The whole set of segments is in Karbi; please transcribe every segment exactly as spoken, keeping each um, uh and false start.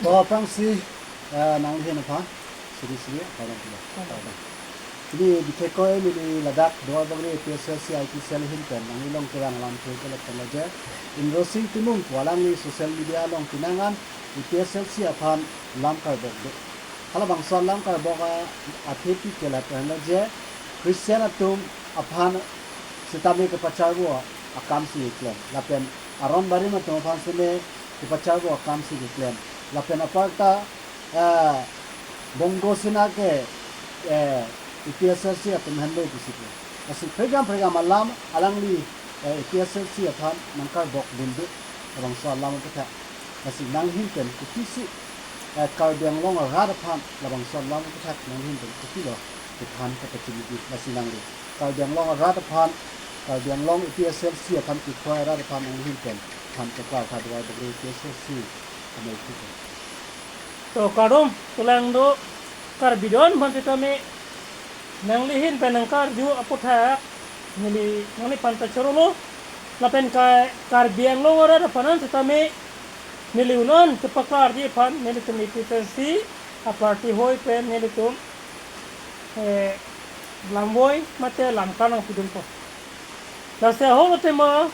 To aphrangsi, eh, nangli ahin aphan suri suri kardom pilo. Kardom. Pini bithekoi neli ladak Duarbagori A P S L C I T cell ahin pen nangli along kevang alam ke lapen laje Indrasing Timung pu alangli social media along penang an A P S L C aphan lam karbok do. Halabangso alam karbok a-, athepi ke lapen laje Christian atum aphan sitame kepacharbo akamsi keklem. Lapen aron barim atum aphan sitame kepacharbo akamsi keklem. Lapen aparta, eh, Bongo Sena ke, eh, A P S L C atum henlo pusi ke. Lasi pregam pregam alam alangli, eh, A P S L C aphan nangkarbok dun do. Labangso alam aputhak. Lasi nangli ahin pen kopisi, eh, Karbi Anglong arat aphan labangso alam aputhak nangli ahin pen kopilo kethan kapachini di lasi nangli. Karbi Anglong arat aphan, Karbi Anglong A P S L C aphan kekroi arat aphan nangli ahin pen than chakla tha Duarbagori A P S L C amei ahin. To kardom, kelang do Karbi don aphan sitame nangli ahin pen nangkarju aputhak neli nangliphan ta chorolo. Lapen ka Karbi Anglong arat aphan an sitame neli un-an kepaklarji aphan nelitum A P S L C a-party hoi pen nelitum, eh, lamvoi mate lamklar nangpidunpo. Lasi ahok lo tema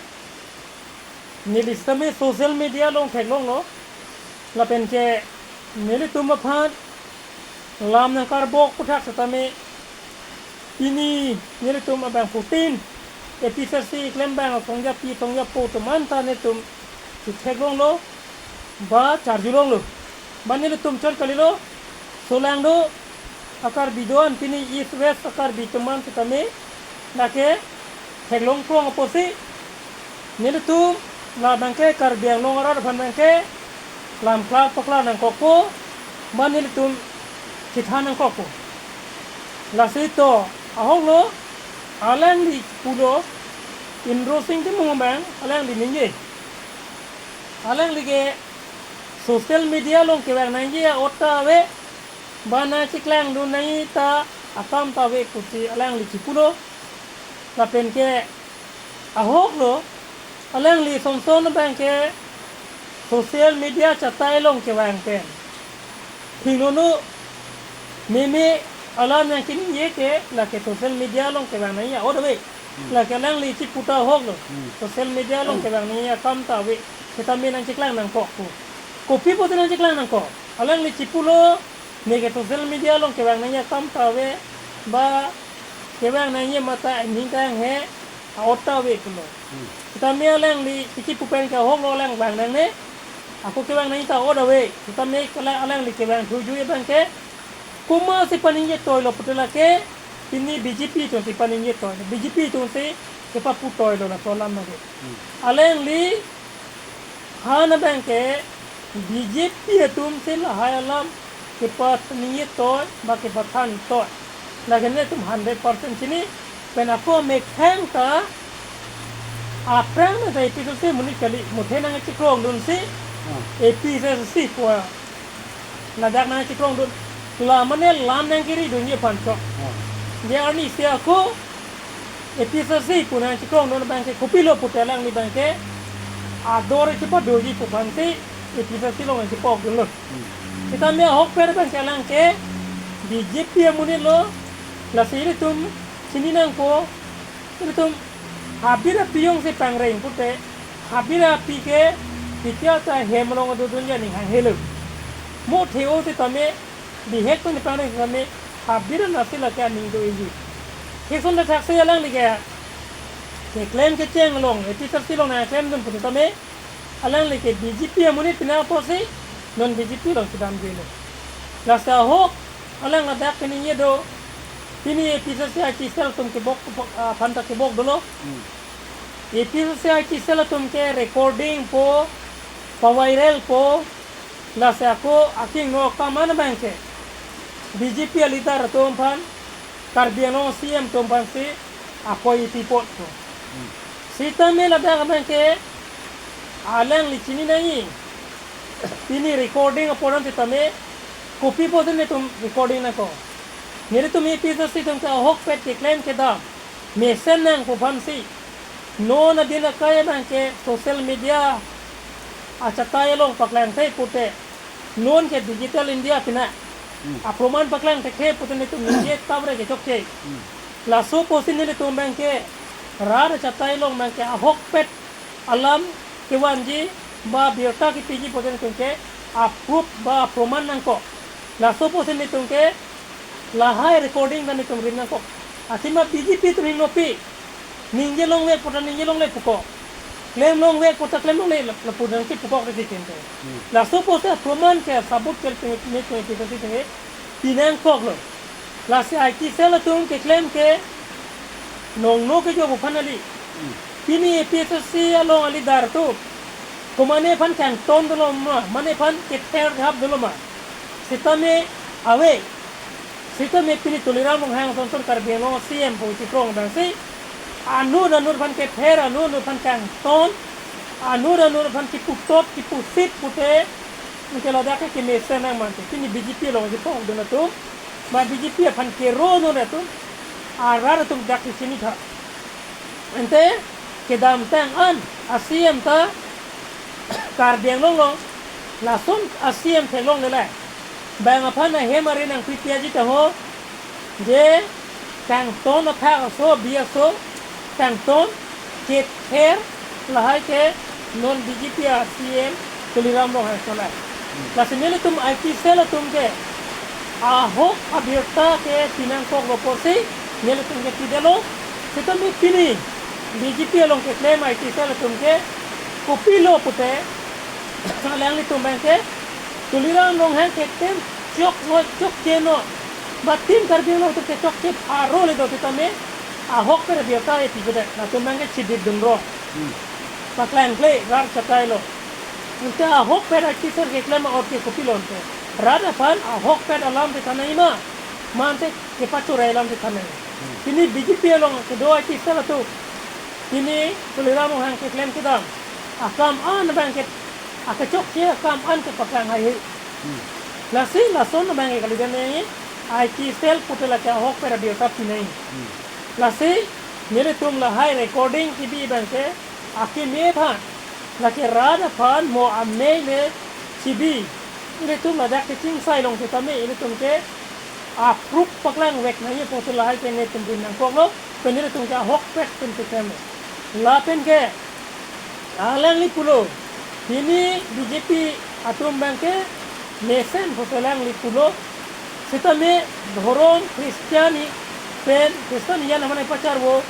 neli sitame social media along theklonglo. Lapen ke nelitum aphan lam nangkarbok aputhak sitame pini nelitum abang fourteen A P S L C klembang asong ajapi asong ajapo atum anta nelitum si theklonglo ba charjulonglo. Ba nelitum chot kalilo, solangdo a-Karbi don pini East West a-Karbi atum an sitame lake theklong krong apotsi nelitum labang ke Karbi Anglong arat aphan abang ke lamklar paklar nangkokpo, ba nelitum chethan nangkokpo. Lasi to ahok lo, alangli pulo, Indrasing Timung abang alangli ningje. Alangli ke social media along kevang nangji a-ot ta ave, ba nangcheklang dun nangji ta akam ta ave pusi alangli chipulo. Lapen ke ahok lo, alangli sonson abang ke social media chatai along kevang pen. Thingno no meme alam nangchiningje ke lake social media along kevang nangji a-ot ave. Hmm. Lake alangli chipu ta ahok lo. Hmm. Social media along kevang nangji akam ta ave. Sitame nangcheklang nangkokpo. Kopi pusi nangcheklang nangkok. Alangli chipulo, neke social media along kevang nangji akam ta ave, ba kevang nangji mata aning kanghe a-ot ta ave pulo. Hmm. Sitame alangli kichi pu pen ke ahok lo, alang vang nangne. Ako kevang nangji ta a-ot ave. Sitame kala alangli kevang thuju abang ke komatsi paningje toilo pute lake pini B J P atumsi paningje toilo. B J P atumsi kepapu toilo laso alam lake. Hmm. Alangli han abang ke B J P atumsi lahai alam kepaningje toi ba kepathan toi. Lake nelitum hundred percent chini, pen ako mekhang ta aphrang nangta A P S C monit kali, muthe nangchekrong dunsi, ah, A P S C pu ladak nangchekrong dun. La mane lam nangkiri dunji aphan chok. Ah. Dia arnisi ako A P S C pu nangchekrong dun abang ke kopilo pute alangli abang ke ador chepadoji pu aphansi A P S C along nangchepok dunlo. Hmm. Sitame ahokpet abang ke alang ke B J P amonit lo, lasi ilitum chini nangpo, ilitum habit api jongsi pangreng pute, habit api ke pitya ta hem along dodun ja ning hang helo. Mo theo sitame, bihek pen pangreng sitame, habit anatsi lake aning do-eji. Kison da thaksi alangli ke, keklem kecheng along, A P S C along nangklem dun pu sitame, alangli ke B J P amonit pina apotsi, non B J P along kedam jelo. Lasi ahok, alang ladak keningje do, pini A P S C I T cell atum kebok, ah, aphan ta kebok dolo. Hmm. A P S C I T cell atum ke recording po, pa-viral po, lasi ako akingno akam an abang ke B J P a-leader atum aphan, Karbi Anglong C M atum aphansi akoi pi apot po. Hmm. Sitame ladak abang ke alangli chini nangji. Pini recording apot an sitame kopi pusi nelitum recording nangkok. Nelitum A P S C atum ke ahokpet keklem kedam mesen nang pu aphansi. Non adin akai abang ke social media achatai along paklangthe pute, non ke digital India pina. Hmm. Aproman paklang thekthe pute nelitum ningje tavre kechokche. Hmm. Laso apotsi nelitum abangke rat achatai along abangke ahokpet alam kevanji ba birta kepiji pute nelitum ke a-proof ba aproman nangkok. Laso apotsi nelitum ke lahai recording ta nelitum rim nangkok. Athema B J P atum hingnopi ningje longvek puta ningje longle pukok. Klem longvek puta klem longle la, lapu nangkepukok dei tinte. Hmm. Laso apotsi aproman ke sabut ke nelitum, nelitum, nelitum, nelitum pi nangkoklo. Lasi I T cell atum keklem ke nongno ke jo aphan kali. Hmm. Pini A P H L C along a-leader atum komane aphan kangton dolo ma, mane aphan kether hap dolo ma. Sitame ave. Sitame pini Tuliram Ronghang asonson Karbi Anglong C M pu chikrong abangsi anut anut aphan kether, anut anut aphan kangton, anut anut aphan kiputot kipusit pute, ningke ladak ke kemesen nang mante. Pini B J P along kepokdun atum, ma B J P aphan kero non atum, arat atum dak kechini tha. Ante kedamtang an a-C M ta Karbi Anglong along, lason a-C M theklongle le. Bang aphan ahem ari nangpipi aji ta ho, je kangton athak aso bi aso kangton kether lahai ke non B J P a-C M Tuliram Ronghang ason le. Lasi nelitum I T cell atum ke ahok abirta ke pi nangkoklo apotsi nelitum ke pidetlo. Sitame pini B J P along keklem I T cell atum ke kopilo pute, alanglitum abangke Tuliram Ronghang ke tim choklo chokche non, ba tim Karbi Anglong atum ke chokche pharo le do sitame ahokpet abirta ke pipedet, latum abangke chidip dunrong. Hmm. Paklangkle rat achatai along. Ante ahokpet I T cell keklem a-ot ke kopilo ante? Rat aphan ahokpet alam si than nangji ma, mante kepachorei alam si than nangji? Hmm. Pini B J P along kedo I T cell atum, pini Tuliram Ronghang keklem kedam akam an abangke, akechokche akam an ke paklang haihe. Hmm. Lasi lason abangke kalidet nangji, I T cell pute lake ahokpet abirta pi nangji. Hmm. Lasi nelitum lahai recording kebi abangke akeme aphan, lake rat aphan mo amei le chibi, ilitum ladak kechingsai along sitame ilitum ke a-proof paklangvek nangji apotsi lahai ke nelitum rim nangkoklo, pen ilitum ke ahokpet pen keklem. Lapen ke alangli pulo, pini B J P atum abangke mesen pusi alangli pulo. Sitame dhorom Christian hi-, pen Christian hijan aphan pacharvo,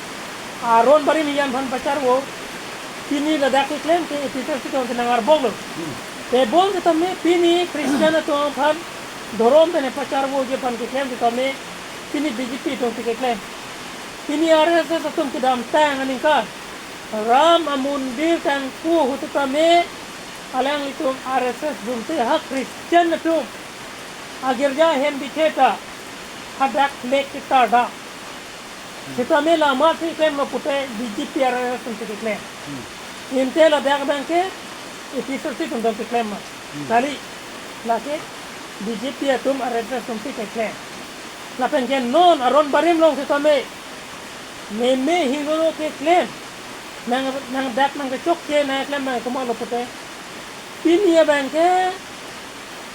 aron barim hijan aphan pacharvo. Pini ladak keklem ke A P H L C atum ke nang-arboklo. Hmm. Tebon sitame pini Christian atum aphan dhorom pen pacharvoji aphan keklem sitame pini B J P atum si keklem. Pini R S S atum kedamtang aningkan Ram amondir tangku ahut sitame alanglitum R S S atum si ha Christian atum agirja ahem bithe ta hadak flag ketar dam. Hmm. Sitame la amatsi klemlo pute B J P R S S atum si keklem. Hmm. Ante ladak abangke A P H L C atum dong keklem ma. Hmm. Kali, lake B J P atum R S S atum si keklem. Lapen ke non aron barim along sitame meme hingno keklem. Nang, nang dak nangkechokche nangklem nang komatlo pute. Pini abangke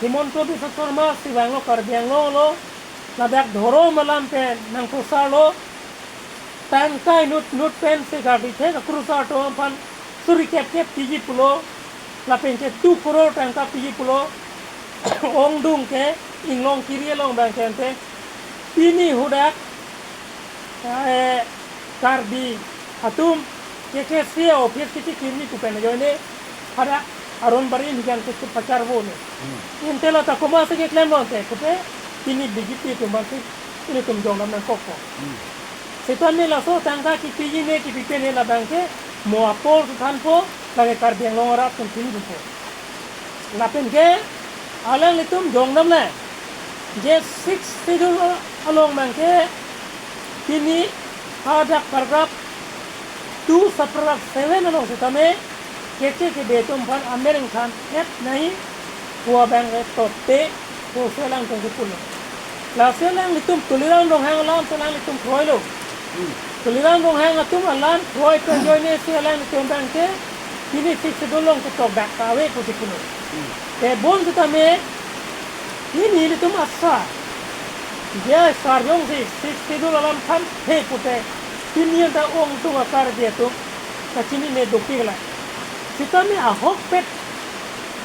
Himanta Biswa Sarma si vanglo Karbi Anglong along, ladak dhorom alam pen nangprosarlo, tangka inut inut pensi gardithe kakrusar atum aphan suri kep kep piji pulo, lapen ke two crore tangka piji pulo, ongdung ke inglong kiri along abangke ante. Pini hadak, eh, Karbi atum K K C office kechikirni pu pen ajoine hadak aron barim hijan ke pacharvolo. Hmm. Ante lata komatsi keklemlo ante pute, pini B J P atum aphansi ilitum jongdam nangkokpo. Hmm. Sitame laso tangka kipiji ne kipipe ne labangke mo apor si thanpo, lake Karbi Anglong arat atum pini dunpo. Lapen ke alanglitum jongdamle, je Sixth Schedule along abangke pini hadak paragraph two subparagraph seven along sitame keche kebe atum aphan amer ingthan et nai pu abangke totte pusi alangtum kepulo. Lasi alanglitum Tuliram Ronghang alam si alanglitum kroilo. Hmm. Tuliram Ronghang atum alam kroi pen ajoine si alanglitum abangke pini Sixth Schedule along ketok dak kave pusi pulo. Hmm. Tebon sitame Pini ilitum asar, J I sar jongsi Sixth Schedule alam than he pute, pini anta ongdung a-Karbi atum kachinine dopik lang. Sitame ahokpet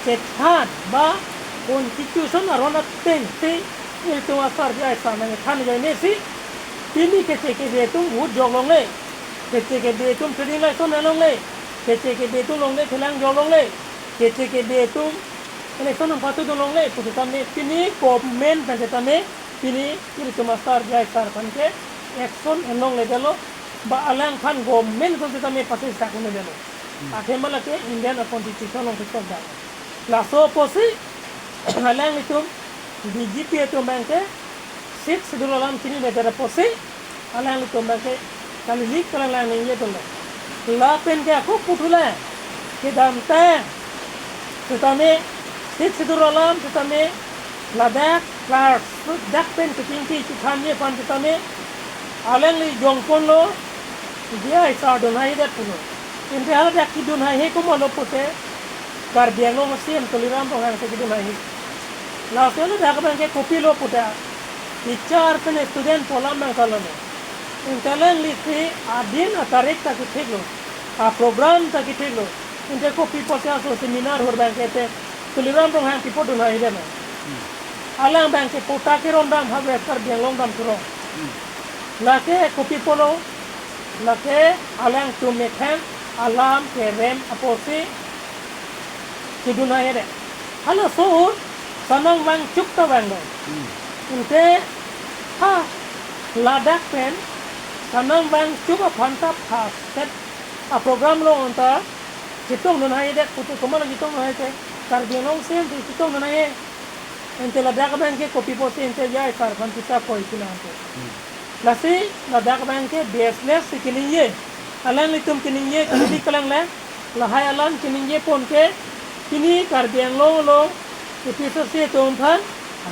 kethan ba constitution aron atengsi ilitum asar J I sar nangthan ajoinesi, pini Keche Kebe atum vote jok longle, Keche Kebe atum trading license longle, Keche Kebe atum longle thelang jok longle, Keche Kebe atum election nangpatudun longle pu sitame, pini government pen sitame, pini ilitum asar J I sar aphan ke action en longledetlo, ba alangphan government atum sitame pasesak un-edetlo. Athema lake Indian a-constitution along kechokdam. Laso apotsi alanglitum B J P atum abangke Sixth Schedule alam chininedet apotsi alanglitum abangke kalilik kalanglang ningje dolo. Lapen ke ako puthot le kedamtang sitame Sixth Schedule alam sitame ladak klar dak pen kechingki chethanje aphan sitame alangli jongponlo, J I sar dun haihedet pulo. Ante haladak kedun haihe komatlo pute, Karbi Anglong C E M Tuliram Ronghang si kedun haihe. Lasi ladak abangke kopilo pute, teacher pen student pu alam abang kalalo. Ante alanglisi adin atarik ta kethiklo, a-program ta kethiklo. Ante kopi apotsi laso seminar ahut abangke te Tuliram Ronghang pipo dun haidetlo? Alang abangke patta kerondam, Harvest Karbi Anglong dam kurong. Lake kopi apotlo? Lake alangtum mekhang alam kerem apotsi kedun haihedet. Halaso ahut sanang vangchuk ta vanglo. Ante ha ladak pen sanang vangchuk aphan ta first set a-program along anta chetongdun haihedet pute, komatlo chetongdun haihedet, Karbi Anglong C E M si chetongdun haihe. Ante ladak abangke kopi apotsi ante J I sar aphan pisa koi pinangte. Lasi ladak abangke baseless si keningje. Alanglitum keningje kalilik kalanglang. Lahai alam keningje pon ke pini Karbi Anglong along A P H L C atum aphan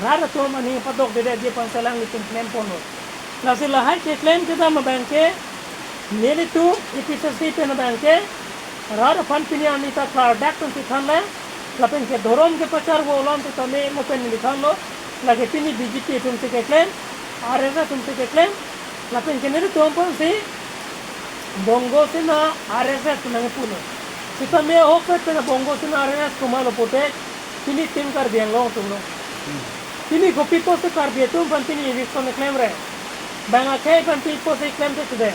rat atum aning padokdedetji aphan si alanglitum klemponlo. Lasi lahai keklem kedam abangke nelitum A P H L C pen abangke rat aphan pini arni ta klardak pen chethanlang, lapen ke dhorom kepacharvo alam sitame mo pen neli thanlo, lake pini B J P atum si keklem, R S S atum si keklem, lapen ke nelitum aphansi Bongo Sena R S S nangpulo. Sitame ahokpet pen Bongo Sena R S S komatlo pute, pini Team Karbi Anglong atumlo. Pini kopi apotsi Karbi atum aphan pini eviction klemre? Bang akhei aphan pi apotsi klemthekthe?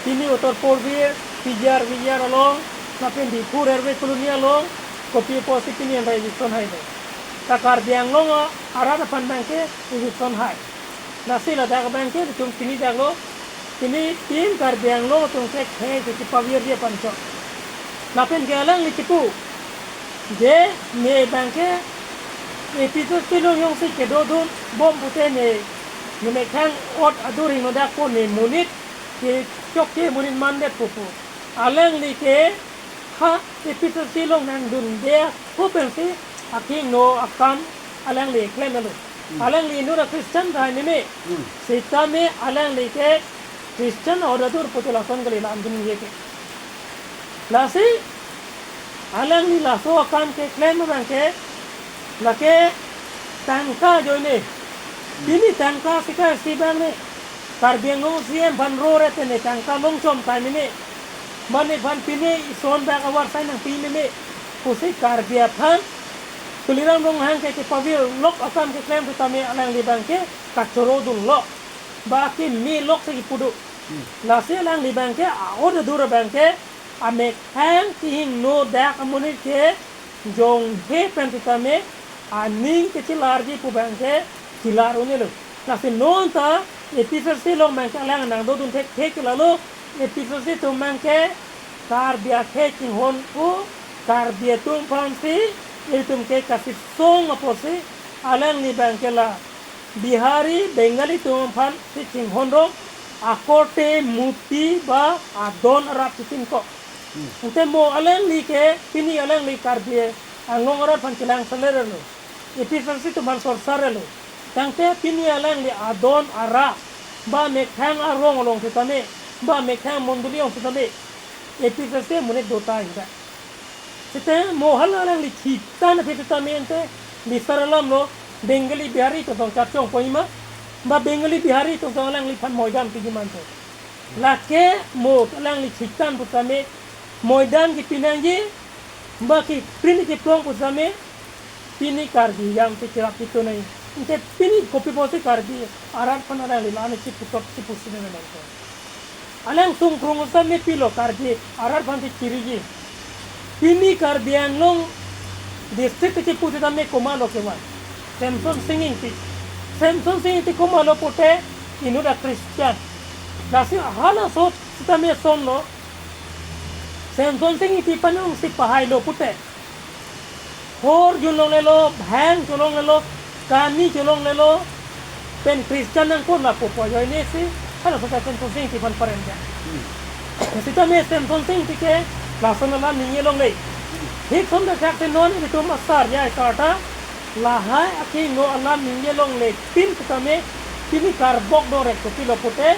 Pini Uttar Purvir, P G R V G R along, lapen Diphu Railway Colony along, kopi apotsi pini anta eviction haido? Ta Karbi Anglong arat aphan abangke eviction hai. Lasi ladak abangke itum chinidaklo, pini Team Karbi Anglong atum ke khei kepavirji aphan chot. Lapen ke alangli chipu, je ne abangke A P H L C along jongsi kedodun bom pute ne, ne mekhang ot adur hingno dakpo, ne monit kechokche monit mandetpo pu. Alangli ke ha A P H L C along nangdunde ako pensi akehingno akam alangli klemlo. Alangli inut a-Christian tahai meme. Sitame alangli ke Christian a-ot adur pute lason kali, la-an keningje ke. Lasi alangli laso akam keklem abangke lake tangka ajoine. Pini tangka sika si abang ne Karbi Anglong C E M aphan rore te ne tangka longchom tahai meme. Mane aphan pine ison bak awar sai nangpi meme pusi Karbi aphan Tuliram Ronghang ke kepavirlok akam keklem sitame alangli abangke kachorodunlo, ba kemelok si kipudo. Lasi alangli abangke a-ot adur abangke amekhang kehingno dak amonit kejonghe pen sitame aning kechelarji pu abangke chelar un-elo. Lasi non ta A P H L C along abangke alang nangdodun thekthe ke lalo, A P H L C atum abangke Karbi akhei chinghon pu, Karbi atum aphansi itum ke kasisong apotsi alangli abangke la Bihari, Bengali atum aphansi chinghon rong, akorte mupi ba adon arap chitin ko. Ante mo alangli ke pini alangli Karbi Anglong arat aphan chelang salerlo, A P H L C atum aphan sorsarlo. Tangte pini alangli adon arap ba mekhang arong along sitame, ba mekhang mondoli along sitame A P H L C amonit do tahai da. Sitame mo hala alangli chita na phi sitame ante bisar alamlo, Bengali Bihari tong charchong pon ma, ba Bengali Bihari tong alangliphan moidan piji manto. Lake mo alangli chitan putame moidan kipinangji, ba kiprin kiplong putame pini Karbi yang pi kirap itu nai. Ante pini kopi pusi Karbi arat aphan alangli la-an chiputot chipusi nai nangko. Alang sungkrung same pilo Karbi arat aphan si kiriji. Pini Karbi Anglong district kechipu sitame komatlo kevan. Semsonsing Ingti. Semsonsing Ingti komatlo pute inut a Christian. Lasi halaso sitame sonlo. Semsonsing Ingti aphan si pahailo pute. Hor cholonglelo, bhang cholonglelo, kani cholonglelo, pen Christian nangkok lapu pu ajoine si, halaso ta Semsonsing Ingti aphan parem ja. Sitame Semsonsing Ingti ke lason alam ningje longle. Thik som da thak si non ilitum asar ya asar ta, lahai akehingno alam ningje longle pin sitame, pini karbok dorek kopilo pute,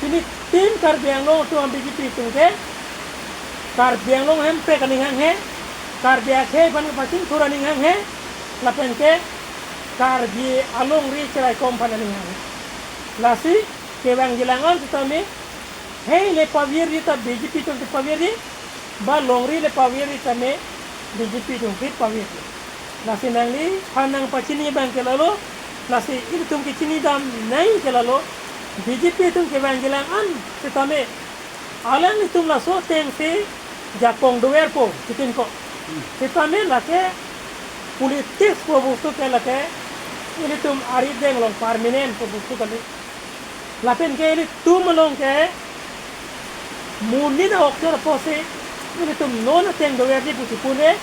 pini tim Karbi Anglong atum B J P atum ke, Karbi Anglong hemprek aning hanghe, Karbi akhei aphan pachingthur aning hanghe, lapen ke Karbi alongri cheraikom aphan aning hanghe. Lasi kevangji lang-an sitame, hei le pavirji ta B J P atum si pavirji, ba longri le pavirji tame B J P atum si pavirji. Lasi nangliphan nangpachini abang ke lalo, lasi ilitum kechinidam nai ke lalo, B J P atum kevangji lang-an sitame, alanglitum laso ateng si jakong doverpo, chitin ko. Sitame lake politics pu bostu ke lake ilitum arideng along permanent pu bostu kali. Lapen ke ilitum along ke monit a-okchor apotsi ilitum non ateng doverji pu chipune,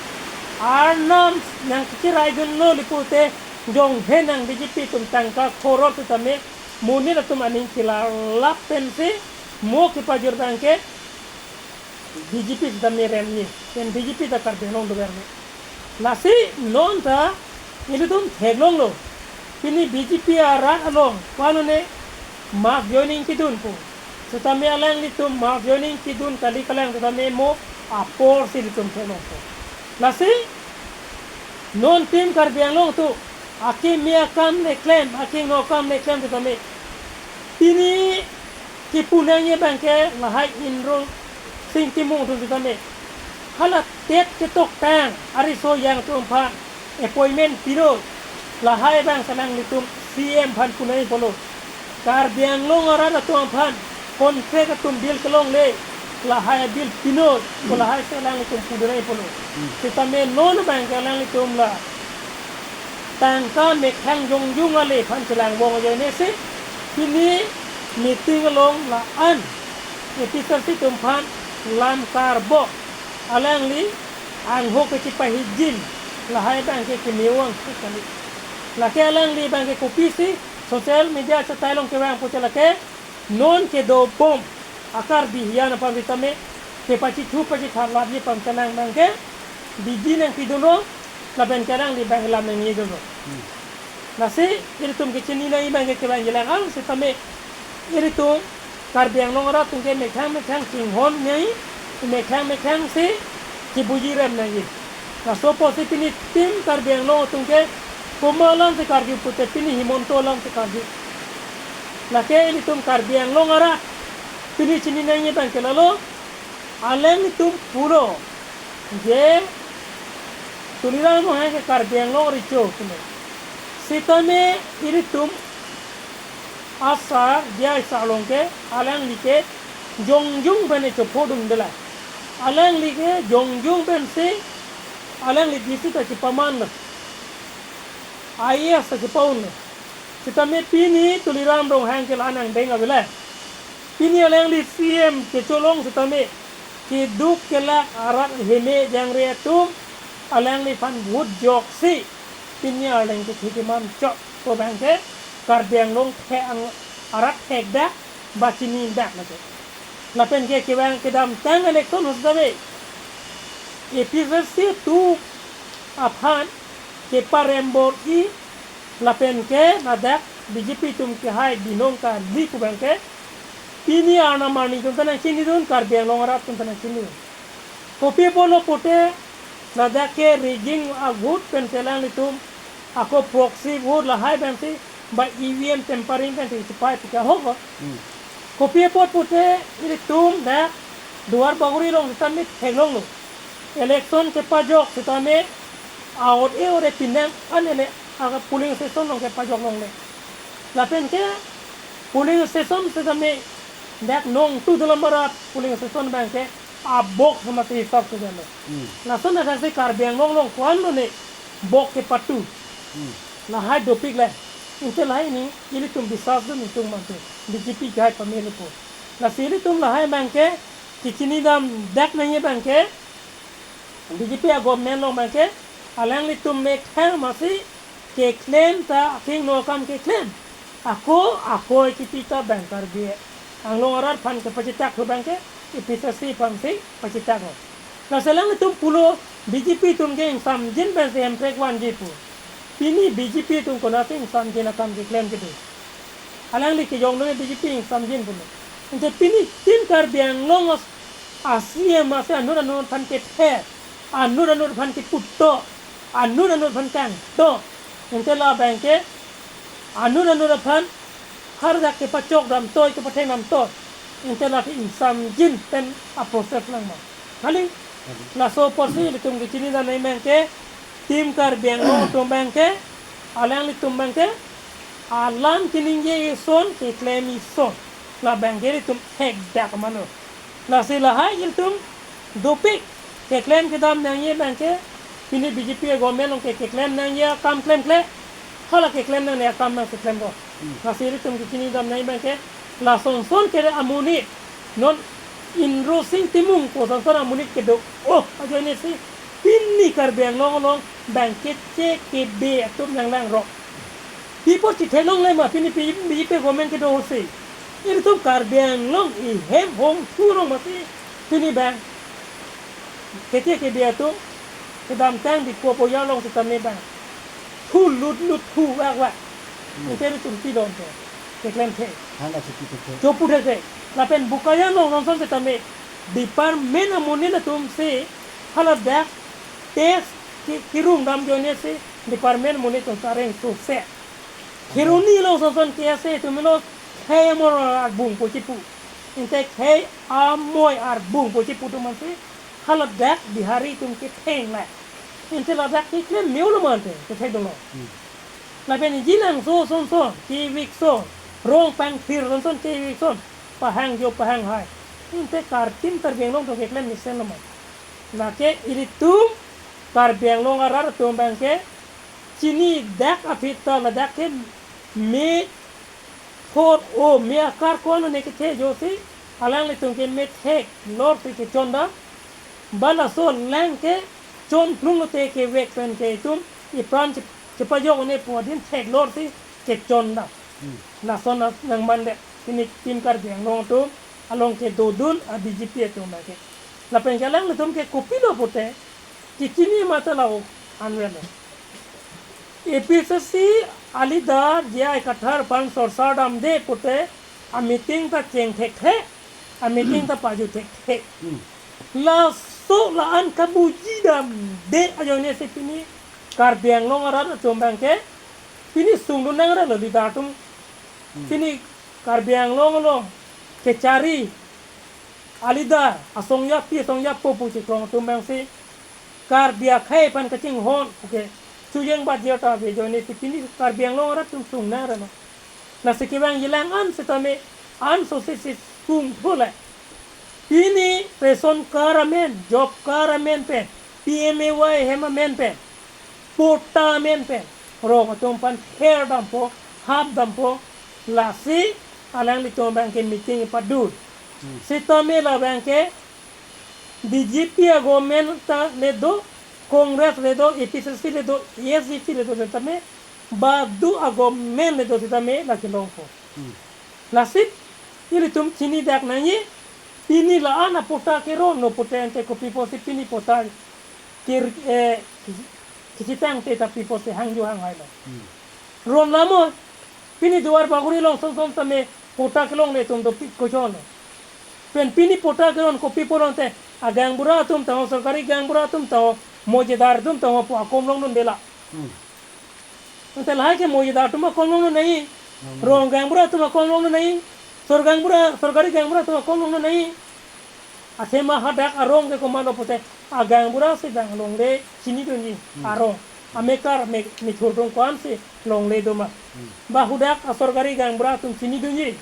Arnam nangkecheraidunlo li pute, jonghe nang B J P atum tangka koror sitame monit atum aning kelarlap pensi mo kepajor abang ke B J P sitame remji, pen B J P ta Karbi Anglong doverji. Lasi non ta ilitum theklonglo. Pini B J P arat along, komatne mass joining kidunpo. Sitame alanglitum mass joining kidun kali kalang sitame mo aporsi ilitum theklongpo. Lasi non tim Karbi Anglong atum akeme akam le klem, akehingno akam le klem sitame, pini kipu nangji abang ke lahai Indrasing Timung atum sitame, hala TET ketoktang ariso yang atum aphan appointment pinon, lahai abang si alanglitum C M aphan pu nangji pulo. Karbi Anglong arat atum aphan contract atum bill kelongle, lahai bill pinon pu lahai si alanglitum pudun nangji pulo. Sitame non abang ke alanglitum la tangka mekhang jongjung ale aphan chelang bong ajoine si, pini meeting along la-an A P H L C atum aphan lam karbok, alangli angho kechipahijin, lahai abang ke kemewang kali. Lake alangli abang ke kopisi social media achatai along kevang pute lake, non kedobom a-Karbi hiyan aphan sitame kepachithu pachitharlapji aphan kelang abang ke biji nangpidunlo, lapen ke alangli abang lam nangnedunlo. Lasi ilitum kechini nangji abang ke kevangji lang-an sitame, ilitum Karbi Anglong arat atum ke mekhang mekhang chinghon nangji, mekhang mekhang si chibuji rem nangji. Laso apotsi pini tim Karbi Anglong atum ke komat alam si karju pute pini Himanta alam si karju. Lake ilitum Karbi Anglong arat pini chini nangji abang ke lalo, alanglitum pulo je Tuliram Ronghang ke Karbi Anglong recho pulo. Sitame ilitum asar diya asar along ke alangli ke jongjung pen chopho dundela. Alangli ke jongjung pensi alangli D C ta chipamanlo, I A S ta chipa-unlo. Sitame pini Tuliram Ronghang ke la-an angdeng avelo. Pini alangli C M kecholong sitame keduk kelak arat heme jangre atum alangliphan vote joksi pini arleng kethe keman chok pu abang ke Karbi Anglong the ang arat thekdak ba chinidak lake. Lapen ke kevang kedamtang election ahut sitame A P H L C atum aphan keparembor-i lapen ke ladak B J P atum kehai binong kali pu abang ke pini arnam arni atum ta nangchinidun, Karbi Anglong arat atum ta nangchinidun. Kopi pulo pute ladak ke rigging ahut pensi alanglitum Ako proxy vote lahai abangsi ba E V M tampering abangsi chipai pika hoko. Hmm. Kopi apot pute ilitum dak Duar Bagori along sitame theklonglo. Election kepajok sitame aot e ore pinang an ele aga polling station along kepajok longle. Lapen ke polling station sitame dak nong tu dalam barat polling station abangke abok sama si hisap sitame. Hmm. Lason ada si Karbi Anglong along ko-an lone bok kepatu. Hmm. Lahai dopik le. Inte lahai ni ilitum bisas dun itum mate. B J P kahai pamili po. Lasi ilitum lahai abangke kechinidam dak nangji abangke B J P a-government along abangke alanglitum me khang masi keklem ta aking no kam keklem. Ako, ako kipi ta bang Karbi Anglong arat aphan kepachitak hu abangke A P H L C aphansi pachitak ho. Lasi alanglitum pulo B J P atum ke ingsamjin pensi Hemprek vanji pu. Pini B J P atum konatsi ingsamjin akam keklem kedo. Alangli kejong do B J P ingsamjin pulo. Ante pini Team Karbi Anglong as-, a-C E M asi anut anut aphan kethe, anut anut aphan keputo, anut anut aphan kangto. Ante la abangke anut anut aphan hardak kepachok damtoi, kepatheng damtoi. Ante la ke ingsamjin pen a-process lang ma. Kali? Kali. Laso apotsi ilitum kechinidam nangji abangke Team Karbi Anglong atum abangke, alanglitum abangke alam keningje ison, keklem ison. La abangke ilitum thekdak mano. Lasi lahai ilitum dopik keklem kedam nangji abangke, pini B J P a-government along ke keklem nangji akam klemkle. Hala keklem nangne akam nangsi klempo. Hmm. Lasi ilitum kechinidam nangji abangke lasonson kere amonit non Indrasing Timung pu sonson amonit kedo. Oh, ajoine si pini Karbi Anglong along abangke che kebe atum nanglangrok. Pi apot chithelongle ma pini P-, B J P government kedo si. Ilitum Karbi Anglong ihem hong thurong masi pini abang keche kebe atum kedamtang di ko boya along sitame abang thu lut lut thu wak wak. Hmm. Ante ilitum pidon te. Keklem the. Hana chuti te. Chopu the se. Lapen Bokajan along sonson sitame department amonit atum si haladak test ki-, kirung dam ajoine si department amonit atum sareng suse. Kheroni along sonson K S A atum lo khei amor arbung pu chipu. Ante khei amoi arbung pu chipu atum ansi haladak Bihari atum ketheng le. Ante ladak keklem me-olo ma ante kethek dolo. Hmm. Lapen Jilangso sonson, Kevik so, Rongpangthir sonson, Kevik son, pahang jo pahang hai. Ante Kar-, Team Karbi Anglong atum keklem mesenlo ma. Lake ilitum Karbi Anglong arat atum abangke chinidak aphi ta ladak ke me thor o me akar ko-an lone kethe ajoine si alanglitum ke me theklor si kechon dam. Ba laso alang ke chonplung lote kevek pen ke itum ipran chep-, chepajok un-e pu adin theklor si kechon dam. Hmm. Lason nang mande pini Team Karbi Anglong atum along kedodun a-B J P atum ke. Lapen ke alanglitum ke kopilo pute kechini mata la-o anvelo. A P H L C a-leader J I Kathar aphan sorsar damde pute a-meeting ta cheng thekthe, a-meeting ta paju thekthe. Hmm. Laso la-an kabuji damde ajoine si pini Karbi Anglong arat atum abangke pini sungdun nangrelo leader atum. Hmm. Pini Karbi Anglong along kechari a-leader asong yapi asong yapo pu chikrong atum abangsi Karbi akhei aphan kachinghon puke chujeng bat jir ta ave ajoine si pini Karbi Anglong arat atum sung nangrelo. Lasi kevang jilang an sitame an sosi si sung thule. Pini ration card amen, job card amen pen, P M A Y hem amen pen, patta amen pen rong atum aphan her dampo, hap dampo, lasi alanglitum abangke meeting padun. Hmm. Sitame la abangke B J P a-government ta le do, Congress le do, A P H L C le do, S D P le do, sitame badu a-government le do sitame la kelongpo. Hmm. Lasi ilitum chinidak nangji, pini la-an a-patta keron lo pute ante kopi apotsi pini patta ke, eh, kechitangte ta pi apotsi hangjo hanghai lo. Hmm. Ron lamo, pini Duar Bagori along sonson tame patta kelongle atum dopik kochon lo. Pen pini patta keron kopi pulote, a-gaonbura atum tangho, sorkari gaonbura atum tangho, mojadar atum tangho pu akom longdunde la. Hmm. Ante lahai ke mojadar atum akom longnang nangji. Hmm. Rong gaonbura atum akom longnang nangji. Sor gaonbura, sorkari gaonbura atum akom longnang nangji. Athema hadak arong ke komatlo pute, agaonbura si bang longle chinidunji. Hmm. Arong. Amekar me, methur atum ko-an si longle doma. Hmm. Ba hadak asorkari gaonbura atum chinidunji.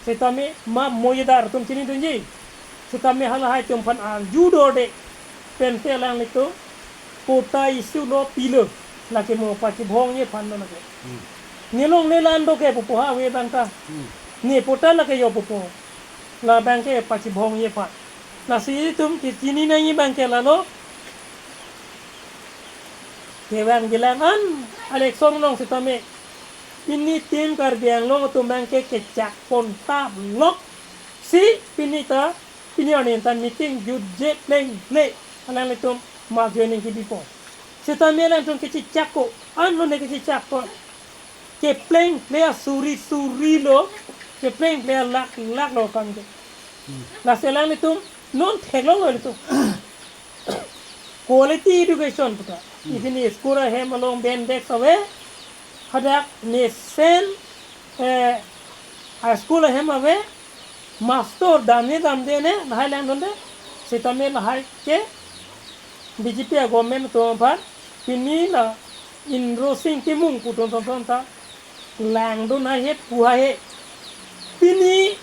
Setame ma mojadar atum chinidunji. Setame halahai atum aphan arju dorde. Pensi alanglitum patta issue lo pilo. Lake mo pachibhongji aphan lo lake. Hmm. Ne longle la-an do ke pupo ha ave abang ta. Hmm. Ne patta lake jo pupo. La abang ke pachibhongji aphan. Lasi itum kechini nangji abang ke lalo. Kevang bilang an election along setame pini team Karbi Anglong atum abang ke kechak pon tap lok si pini ta, pini arni ta meeting jutje plengple alanglitum mass joining kebipo. Setame alangtum kechechak ko-an lo ne kechechak ko. Keplengple asuri suri lo, keplengple alak lak lo kam ke. Hmm. Lasi alanglitum non theklonglo ilitum. Quality education puta. Hmm. Even school ahem along bench desk ave, hadak mesen, eh, a school ahem ave, master damne damde ne, lahai langdunde, setame lahai ke B J P a government atum aphan, pini la Indrasing Timung pu atum atum ta, langdun haihe, pu haihe. Pini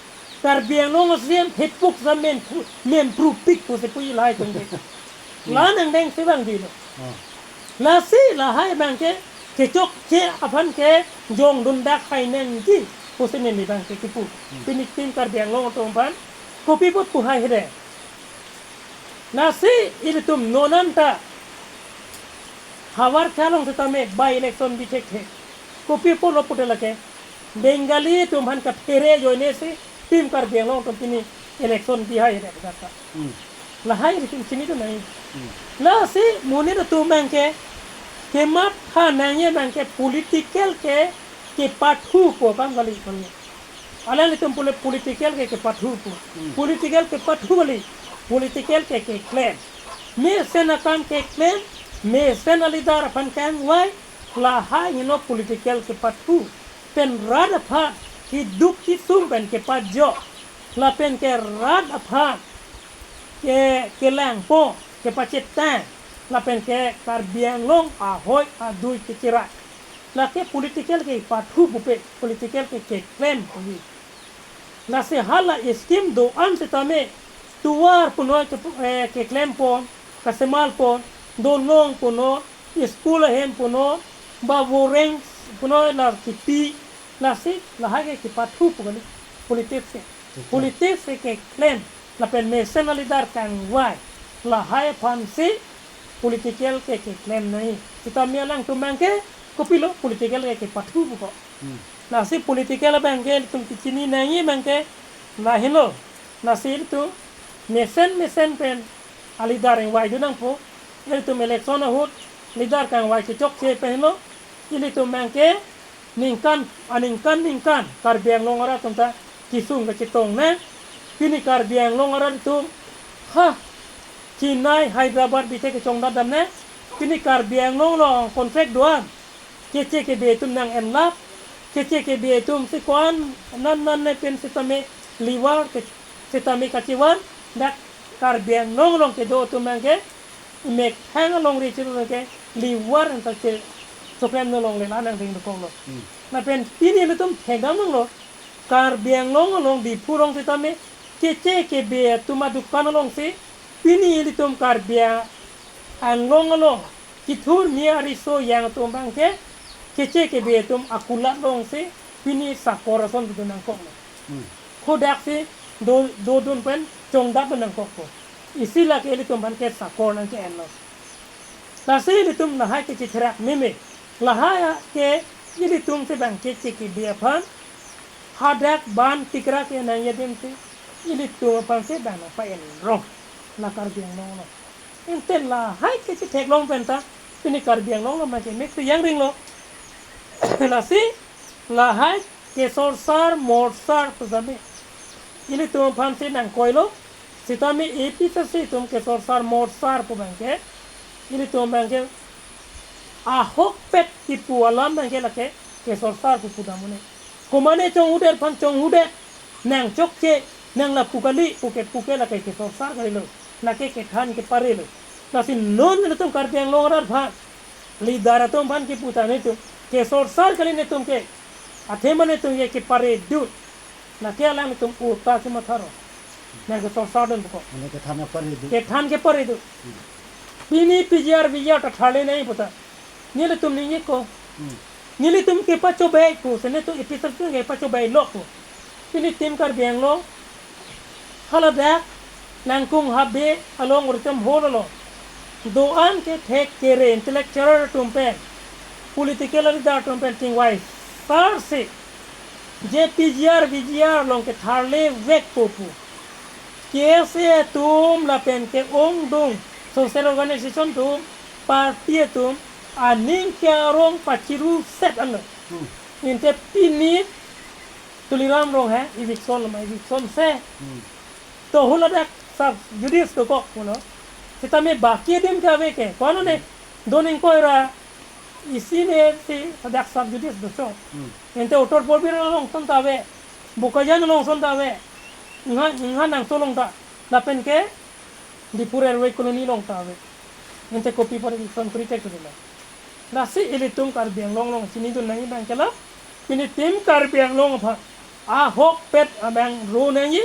Karbi Anglong asem hepuk sa men pru, men pru pik pusi puji lahai atum ke. Hmm. La nangdeng si bang dilo. Ah. Lasi lahai abang ke kechokche aphan ke jongdun dak hai nangji pusi neli abang ke kipu. Hmm. Pini team Karbi Anglong atum aphan kopi apot pu haihe de. Lasi ilitum non an ta havar khe along setame by election bi thekthe. Kopi apotlo pute lake Bengali atum aphan kaphere ajoine si team Karbi Anglong atum pini election bi haihe de kata. Hmm. Lahai ilitum chinidun nangji. Hmm. Lasi monit atum abang ke kematha nangji abang ke political ke kepathupo kam kali kali. Alanglitum pule political ke kepathupo. Hmm. Political kepathu kali. Political ke keklem. Mesen akam keklem, mesen aleader aphan kangvai, lahai heno political kepathu. Pen rat aphan keduk kesung pen kepajok. Lapen ke rat aphan ke kelangpo, kepachetang. Lapen ke Karbi Anglong ahoi adui kecherai. Lake political kepathu pupe, political ke keklem puji. Lasi hala scheme do-an setame tovar punon ke, eh, keklem pon, kasemal pon, dolong punon, school ahem punon, ba voreng punon la kipi, lasi lahai ke kepathupo kali politics ke. Betul. Politics ke keklem, lapen mesen aleader kangvai, lahai aphan si political ke keklem nangji. Setame alangtum abang ke kopilo political ke kepathupo ko. Hmm. Lasi political abang ke ilitum kechini nangji abang ke lahenlo. Lasi ilitum mesen mesen pen aleader ingvaidun nangpo. Ilitum election ahut leader kangvai kechokche pen lo. Ilitum abang ke ningkan, aningkan ningkan Karbi Anglong arat atum ta kesung kachetong nang. Pini Karbi Anglong arat atum ha Chennai, Hyderabad bite kechongdat dam nang. Pini Karbi Anglong along contract do-an. Keche kebe atum nang-enlap, keche kebe atum si ko-an nan nan ne pen setame liver ke, setame kachevan, dak Karbi Anglong along kedo atum abang ke, methang alongri chiru ke liver anta che choklem no longle la nangdeng dokoklo. Hmm. Lapen pini ilitum thekdam nanglo, Karbi Anglong along Diphu along setame keche kebe atum adukan along si pini ilitum Karbi Anglong along kethur mi ariso yang atum abang ke keche kebe atum akulat along si pini sakor ason dodun nangkoklo. Hmm. Hadak si do, dodun pen chongdat dun nangkokpo. Isi lake ilitum abang ke sakor nangke-enlo. Lasi ilitum lahai ke chetherak meme. Lahai ke ilitum si abang keche kebe aphan hadak ban tikra ke nangji adim si ilitum aphan si abang nangpa-enrong. La Karbi Anglong along. Ante lahai ke chetheklong pen ta pini Karbi Anglong along ma ke mek si jangringlo. Lasi lahai kesorsar morsar pu setame ilitum aphan si nangkoilo. Setame A P C C atum kesorsar morsar pu abang ke ilitum abang ke Ahokpet kipu alam abangke lake kesorsar pu pudam un-e. Komane chonghudet aphan chonghudet, nang chokche, nang lapu kali, puke puke lake kesorsar kalilo. Lake kethan kepare lo. Lasi non nelitum Karbi Anglong arat aphan, leader atum aphan kipu ta nelitum kesorsar kali, nelitum ke, athema nelitum ke kepare dun. Lake alanglitum uta si matharo. Nang kesorsar dun puko. Mane kethan kepare dun. Kethan kepare dun. Hmm. Pini P G R V G R ta tharle nangji pu ta, nelitum ningje ko. Hmm. Nelitum kepachobei ko, si nelitum A P H L C kepachobei lo ko. Pini Team Karbi Anglong haladak Langkung Habe along ritam holo lo. Do-an kethek kere intellectual atum pen, political leader atum pen chingvai sar si, je P G R V G R along ketharle vekpo pu K S A atum lapen ke ongdung social organization atum, party atum aning ke arong pachiru set anlo. Hmm. Inte pini Tuliram Ronghang eviction lama eviction se. Hmm. To haladak sub judice dokok pulo. Sitame baki adim ke ave ke. Kono ne Hmm. doning koira isi ne si hadak sub judice dochot. Hmm. Inte Uttar Purbi along ason ta ave. Bokajan along ason ta ave. Ingha, ingha nangso along ta. Lapen ke Diphu Railway Colony along ta ave. Inte kopi apot eviction kuri thek tu dilo. Lasi ilitum Karbi Anglong along chinidun nangji abangke la, pini Team Karbi Anglong aphan ahokpet abang ro nangji,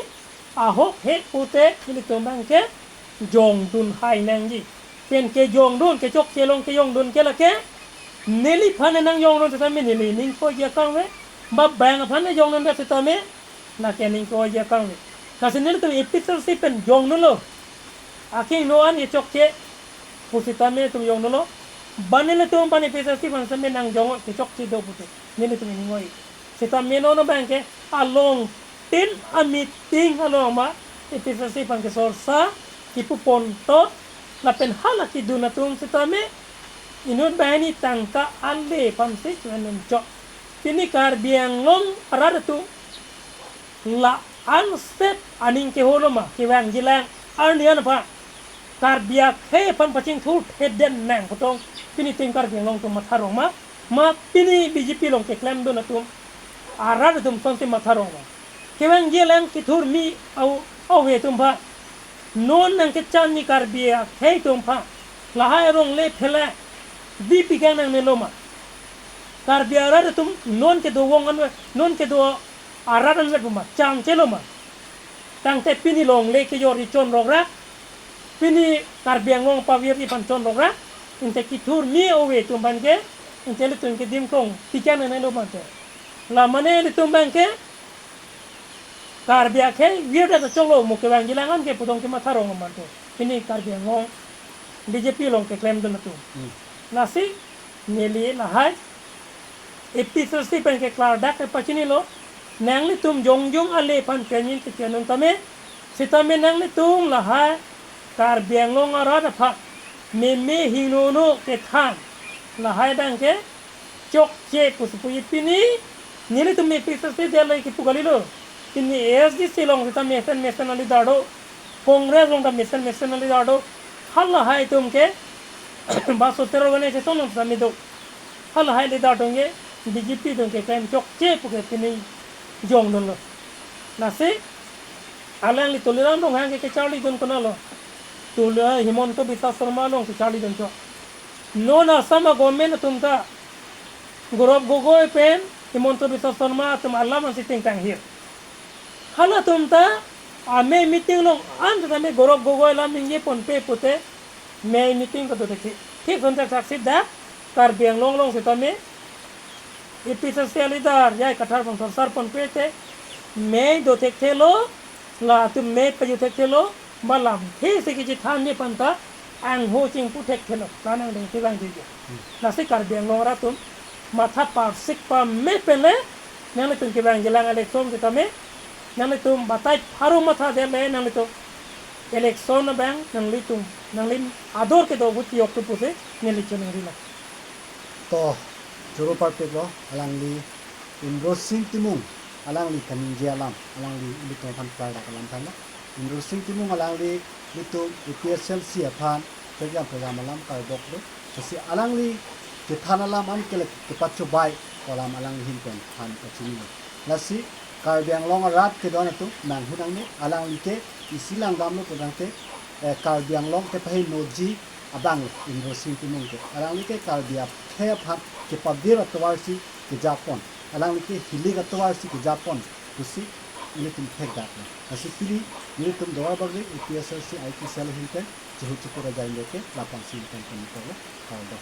ahok he pute ilitum abangke jongdun hai nangji. Pen kejongdun, kechokche along kejongdun ke lake, neliphan nangjongdun sitame neli ning ko-oi akam ave, ba bang aphan nangjongdun sitame, lake ning ko-oi akam ave. Lasi nelitum A P H L C pen jongdunlo. Akehingno an kechokche pusitame nelitum jongdunlo. Ba nelitum aphan A P H L C aphan sitame nangjong kechokche do pute nelitum ning ko-oi. Sitame non abangke along tin a meeting along ma A P H L C aphan kesorsar kipu ponto lapen hala kedun atum sitame inut banghini tangka ale aphan si chuan chok. Pini Karbi Anglong arat atum la-an step aning keholo ma, kevangjilang arni an aphan, Karbi akhei aphan pachingthur thedun nang kotong pini Team Karbi Anglong atum matharong ma, ma pini B J P along keklemdun atum arat atum asonsi matharong ma. Kevangjilang kethurmi au, au-e atum aphan, non nangkechamji Karbi akhei atum aphan, lahai arong le phela, di pigang nangnelo ma. Karbi arat atum non kedo vong anvet, non kedo arat anvet pu ma, cham chelo ma. Tangte pini longle kejor-i chonrokra, pini Karbi Anglong pavirji aphan chonrokra, inte kethurmi au-e atum aphan ke, inte ilitum ke dimklong pigang nangnelo ma te. La mane ilitum abangke, Karbi akhei virdet choklo mo, kevangjilang an ke pudong kematharong ma te. Pini Karbi Anglong B J P along keklemdun atum. Hmm. Lasi neli lahai A P H L C pen ke klardak kepachinilo, nanglitum jongjong ale aphan pianyin kepianun tame, sitame nanglitum lahai Karbi Anglong arat aphan meme hingnono kethan, lahai abangke chokche pusi puji. Pini nelitum A P H L C dele kipu kalilo. Pini A S D C along sita mesen mesen a-leader do, Congress along ta mesen mesen a-leader do. Halahai atum ke ba social organization along sita me do. Halahai leader atum ke B J P atum keklem chokche puke pini jongdunlo. Lasi alangli Tuliram Ronghang ke kecharlidun konatlo? Tuli Himanta Biswa Sarma along kecharlidun chok. Non Assam a-government atum ta Gaurav Gogoi pen Himanta Biswa Sarma atum alam ansi tingtang hir. Halatum ta amei meeting along an ta me Gaurav Gogoi alam ningje ponpe pute mei meeting ta do thekthe. Thik sonthak saksi dak Karbi Anglong along sitame A P H L C a-leader J I Kathar aphan sorsar ponpe te mei do thekthelo, latum mei paju thekthelo, ba lamthe si kechethanji aphan ta angho chingpu thekthelo, la nangdeng kevang dei. Hmm. Lasi Karbi Anglong arat atum matha parsik pame pen le, nanglitum kevangjilang election sitame, nanglitum batai pharo mathadet le, nanglitum election abang nanglitum, nangli ador kedo ahut yok tu pusi neli choningri lo. To, choro parpiklo, alangli Indrasing Timung, alangli kaningje alam, alangli ilitum aphan klardak alam thanlo. Indrasing Timung alangli ilitum A P H L C aphan program program alam kardoklo. Lasi alangli kethan alam an kele kepachobai alam alangli ahin pen than pachini. Lasi Karbi Anglong arat kedon atum nanghu nangne, alangli ke isi langdamlo pulotangte, eh, Karbi Anglong kepahenoji abang Indrasing Timung ke. Alangli ke Karbi akhei aphan kepavir atovar si kejapon. Alangli ke hilik atovar si kejapon pusi nelitum thekdaklo. Lasi pini nelitum Duarbagori A P S L C I T cell ahin pen chehut chepur ajai inut ke lapangsi ingtang pon iklo, kardom.